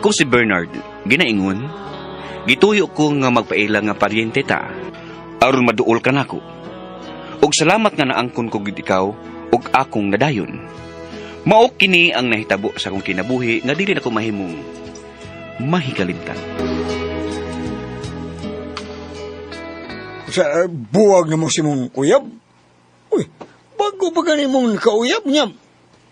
Ako si Bernard, ginaingon. Gituyo ko nga magpaila nga paryente ta. Aron maduol ka nako. Ug salamat nga naangkon ko gid ikaw ug akong nadayon. Mao kini ang nahitabo sa akong kinabuhi nga dili nako mahimong mahikalimtan. Sa buwag na mo si mong uyab. Uy, bago pa gani mong nakauyab niya.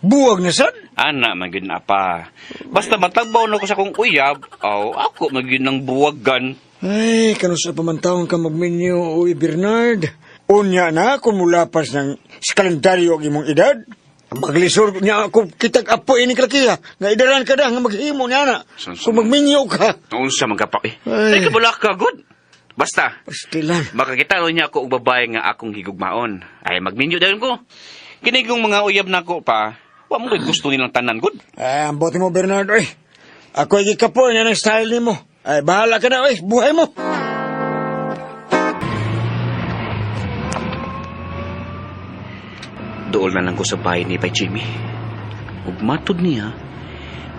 Buwag na sad. Ana, man gyud na pa. Basta matagbaw na ko sa akong uyab, aw, ako man gyud ng buwagan. Ay, kanusa pa man taon ka magminyo, uy, Bernard. Unya na, kung mulapas ng sa kalendaryo ang imong edad. Maglisor niya ako kitag apo ini kalakiya. Nga idaran ka na, nga maghimo niya na. Sun- Kung magminyo ka. Unsa man ka pa eh. Ay. Ay, kabula ka, good. Basta, Pastilan. makakita ron niya ako og babae nga akong higugmaon. Ay, magminyo dayon ko. Kini kong mga uyab nako pa, wa mo ko'y gusto nilang tanan, good. Ay, ang bote mo, Bernard, oy. Ako ay gikapoy na ng style nimo. Ay, bahala ka na, oy. Buhay mo. Dool na lang ko sa bahay ni Pai Jimmy. Ug matod niya,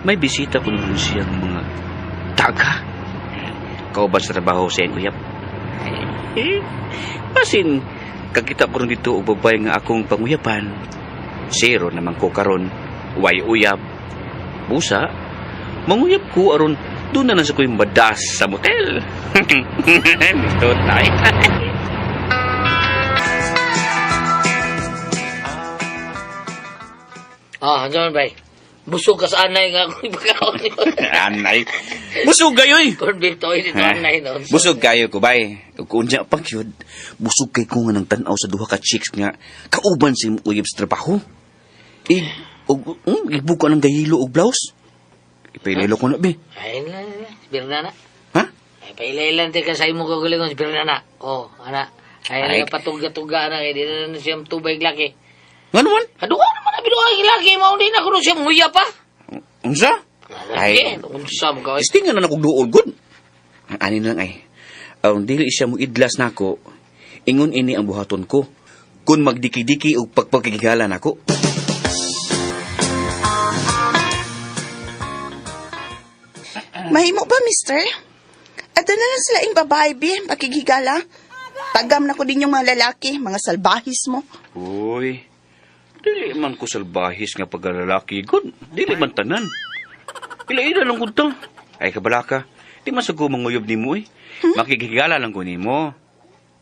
may bisita ko nun siyang mga taga. Kauban sa trabaho sa iyang uyab. Eh, basin, kakita ko rin dito og babae nga akong panguyapan. Zero naman ko karon, way uyab. Busa, manguyab ko aron doon na lang sa ko'y madas sa motel. Dito tayo. Ah, ano man bay? Busog ka sa anay nga ako ipagkaon. Anay. Busog kayo eh. Corn beef to ito anay no. Busog kayo ko bay. Ug unya pag yun, busog kay ko nga nang tan-aw sa duha ka chicks nga kauban sa imong uyab sa trabaho. Ig og igbuka ng gayilo og blouse. Ipailelo ko na be. Ay na, birna na. Ha? Ay pailailan ti ka sa imo kagalingon birna na. Oh, ana. Ay. Ay, ay patugga-tugga na kay di na na siyang tubay laki. Ngano man? Kaduha naman na binuha ang laki mao di na kuno siyang nguya pa. Unsa? Ay, unsa mo ka? Istingan na nakog duol gud. Ang ani na lang ay. Aron dili siya mo idlas nako. Ingon ini ang buhaton ko. Kun magdiki-diki og pagpagkigala nako. Mahimo ba, mister? Ato na lang sila ing babae, bi, pakigigala. Tagam na ko din yung mga lalaki, mga salbahis mo. Uy, dili man ko salbahis nga pagkalalaki. Good, dili man tanan. Ila-ila lang kun ta. Ay, kabalaka, di man sa ko manguyab nimo eh. Makikigala lang ko nimo.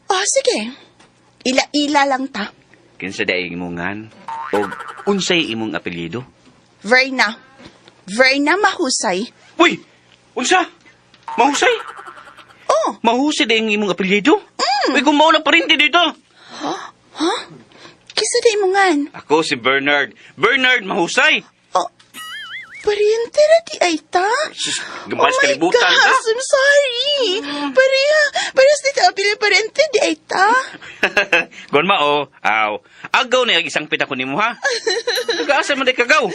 Oh, sige. Ila-ila lang ta. Kinsa daing imong ngan? O unsay imong apelyido? Verna. Verna Mahusay. Uy! Unsa? Mahusay? Oh, Mahusay daing imong apelyido? Uy, kung mauna pa rin dito. kisa di mo ngan. Ako si Bernard. Bernard Mahusay! Oh, pariente ra di ay ta. Sus, Oh gambas my kalibutan gosh, ka. I'm sorry. Pareha, parehas dito apil parente di ay ta. Gon mao, aw. Agaw na yung isang pita ko nimo ha. Nagaasa man di kagaw.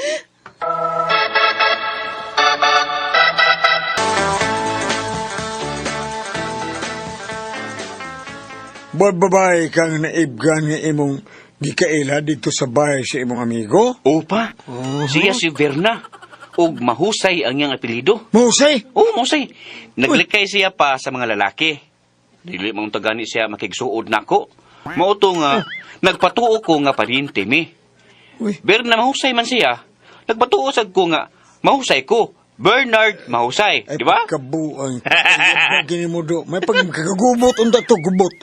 Bababae kang naibgan nga imong gikaila dito sa bahay sa imong amigo. Opa, siya si Verna. Og mahusay ang iyang apelyido. Mahusay! Oo, mahusay. Naglikay siya pa sa mga lalaki. Dili mong tagani siya makigsuod nako. Mao to nga, nagpatuo ko nga paryente mi. Uy. Berna mahusay man siya. Nagpatuo sad ko nga mahusay ko. Bernard mahusay, Ay, di ba? pagkabuang. Gini mo do. May pagkagubot, unta to, gubot.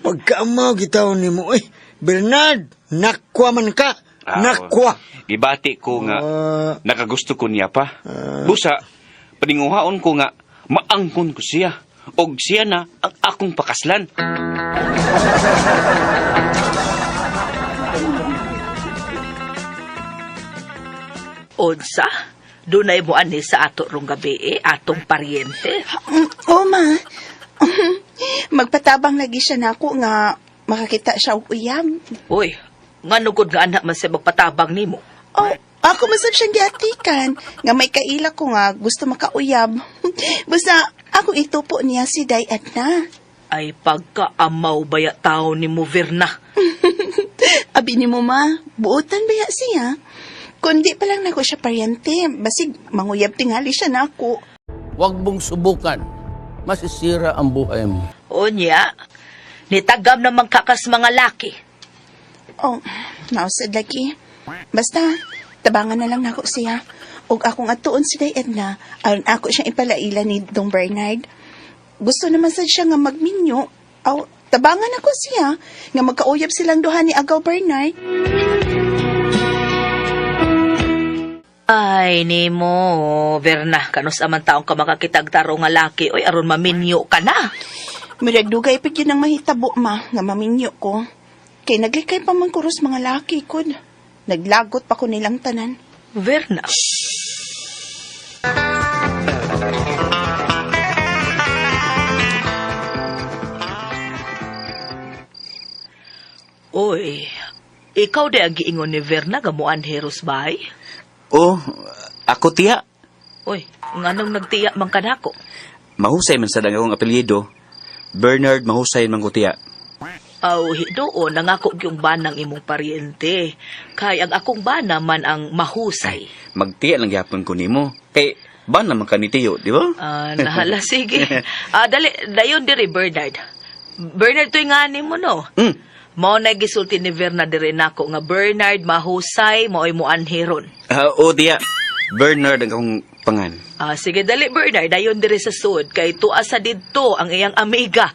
Pagkaamaw, gitawon ni mo. Uy, Bernard, nakwa man ka. Ah, Nakwa. Gibati ko nga Ah. nakagusto ko niya pa. Busa, paninguhaon ko nga maangkon ko siya. Og siya na ang akong pakaslan. Unsa? Dunay mo ani sa ato rong gabi eh, atong paryente. Oh, ma. Magpatabang lagi siya nako nga makakita siya og uyab. Uy, ngano gud nga anak man siya magpatabang nimo. Oh, ako masab siyang giatikan nga may kaila ko nga gusto makauyab. Basta ako itupo niya si Day at na. Ay pagkaamaw baya tao ni mo Verna. Abi ni mo ma, buotan baya siya. Kundi pa lang nako siya paryente, basig manguyab tingali siya nako. Huwag mong subukan. Masisira ang buhay mo. Unya, nitagam naman kakas mga laki. Oh, nausad lagi. Basta, tabangan na lang nako siya. Ug akong atuon si Day Edna, aron ako siyang ipalaila ni Dong Bernard. Gusto naman sad siya nga magminyo. Aw, tabangan ako siya nga magkauyab silang duha ni Agaw Bernard. Ay, nimo, Berna, kanus aman taong ka makakitag taro nga laki, oy, aron maminyo ka na. Murag dugay pa gyud ang mahitabo ma nga maminyo ko. Kay naglikay pa man kuros mga laki kod. Naglagot pa ko nilang tanan. Verna. Oy, ikaw di ang giingon ni Verna gamuan heros bay? Oh, ako tiya. Oy, nganong nagtiya man kanako? Mahusay man sad ang akong apelyido. Bernard Mahusay man ko tiya. Aw, doon nangako yung banang imong paryente. Kay ang akong bana man ang mahusay. Magtiya lang gyapon ko nimo. Kay ba naman ka ni tiyo, di ba? Ah, nahala sige. Ah, dali dayon diri Bernard. Bernard to'y nga nimo no. Mm. Mao na gisulti ni Verna diri nako nga Bernard mahusay maoy moanhiron. Ah, oo tiya. Bernard ang akong pangan. Ah, sige dali Bernard, dayon diri sa sud kay tuwa sa didto ang iyang amiga.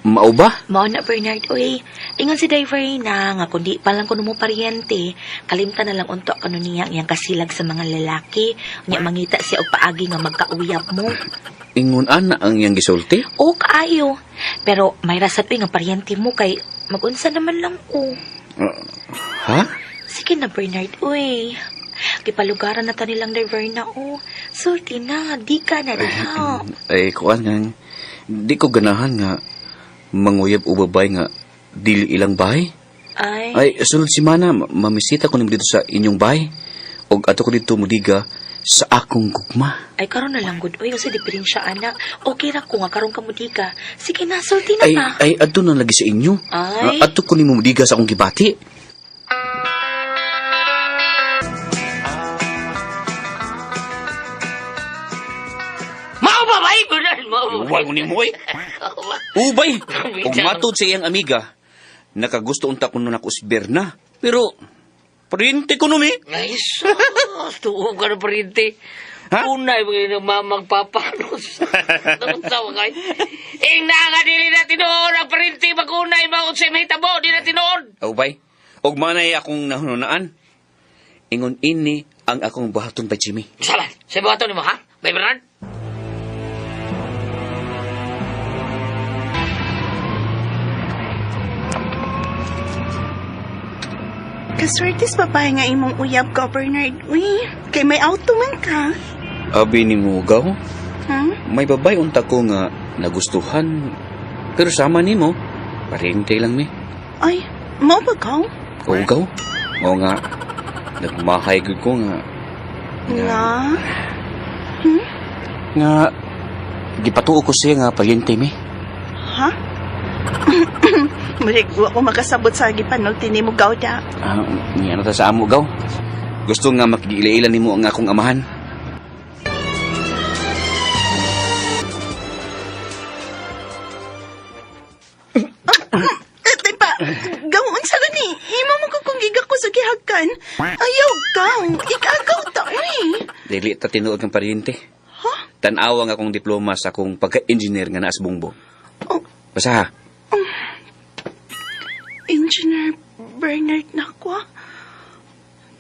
Mao ba? Mao na Bernard, uy. Ingon si Diver na nga kundi pa lang kuno mo paryente, kalimtan na lang unto kanu niya ang iyang kasilag sa mga lalaki. Unya mangita siya og paagi nga magkauyab mo. Ingon ana ang iyang gisulti? O kaayo. Pero may rasad uy nga paryente mo kay magunsa naman lang ko. Ha? Sige na Bernard, uy. Gipalugaran na ta nilang Diver na o. Sulti na, di ka na diha. Ay, kuan nga. Di ko ganahan nga manguyab o babay nga dili ilang bahay. Ay, Ay, sunod si Mana, mamisita ko nimo dito sa inyong bahay. Og ato ko dito mudiga sa akong gugma. Ay karon na lang gud uy kasi diferensya ana. Okay ra ko nga karon ka mudiga. Sige na, sulti na Ay, ta. ay, adto na lagi sa inyo. Ay. Adto ko nimo mudiga sa akong gibati. Mao ba bay, Bernard? Mao ba? Huwag mo nimo, oy. Ubay! Ug matod sa iyang amiga, nakagusto unta kuno nako si Berna. Pero, printe ko numi. Ay, sus! Tuo ka na parente. Ha? Unay, mga mamagpapanos. Naunsa wa kay. Ing na nga dili na tinuod ang parente magunay mao sa mahitabo di na tinuod. Ubay, ug manay akong nahununaan. Ingon ini ang akong buhaton pa Jimmy. Salan, sa buhaton nimo ha? Bay Bernard? Kaswertis babae nga imong uyab ka, Bernard. Uy, kay may auto man ka. Abi ni mo gaw, Hmm? may babay unta ko nga nagustuhan. Pero sama nimo, parente lang mi. Ay, mao ba ka? O gaw, mao nga nagmahay gud ko nga Nga. nga gipatuo ko siya nga paryente mi. Ha? Mulig, wa ko makasabot sa gipanulti ni mo gawda. Ah, niya na ta sa amo gaw. Gusto nga makigila-ila nimo ang akong amahan. Ate pa, gawon sa gani. Imo mo ko kung giga ko sa gihakan. Ayaw gaw. Ikagaw ta, uy. Dili ta tinuod ng paryente. Tan-awa nga akong diploma sa akong pagka-engineer nga naa sa Bungbo. Oh. Basta ha. Engineer Bernard Nakwa.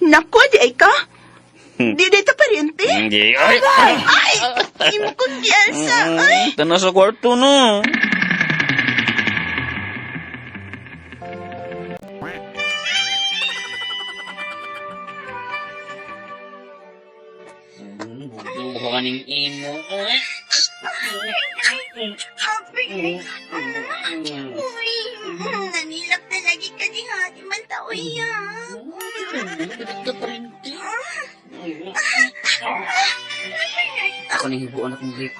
Nakwa, di ay ka? Di di ta paryente? Hindi. Ay! Ay! Imo kong gialsa, ay! Tana sa kwarto no. Buhaning imo. Uy, nanilap na lagi ka ni Hati man tao iya. Ako nang hibuan akong rape.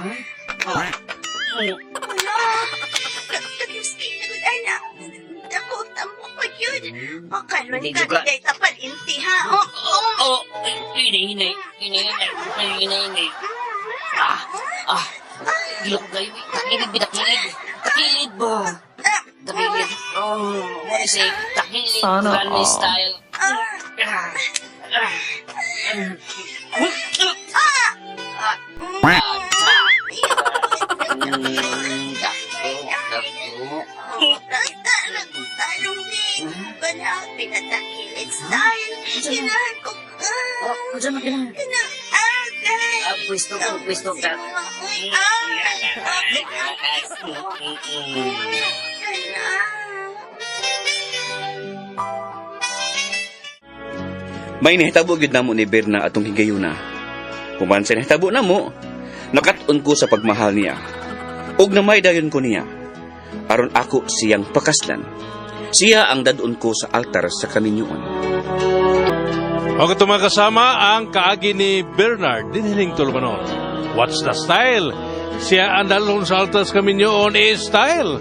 Wala. Katusting. Tambok pa yun. Makaroon Hindi ka juga. kay tapalinti ha. Oh, oh. Oh, hinay, hinay, hinay, hinay, hinay, hinay. Ah, ah, gilok kayo. Takilid, takilid. Takilid ba? Takilid. Oh, what is it? Takilid, Sana granny all. style. Ah, ah, ah. Ah, dako, dako. Tarong din. Panahon pinatakilid style. Kinahan ko. Oh, unsa man kinahan? Agay. Ah, pwesto ko, pwesto ka. Uy, ay. May nahitabo gyud namo ni Berna atong higayuna. Human sa nahitabo namo, nakat-on ko sa pagmahal niya. Ug namay dayon ko niya. Aron ako siyang pakaslan. Siya ang dadon ko sa altar sa kaminyoon. Og ito mga kasama ang kaagi ni Bernard Dinhiling Tulumanon. What's the style? Siya ang dalon sa altas kami is style.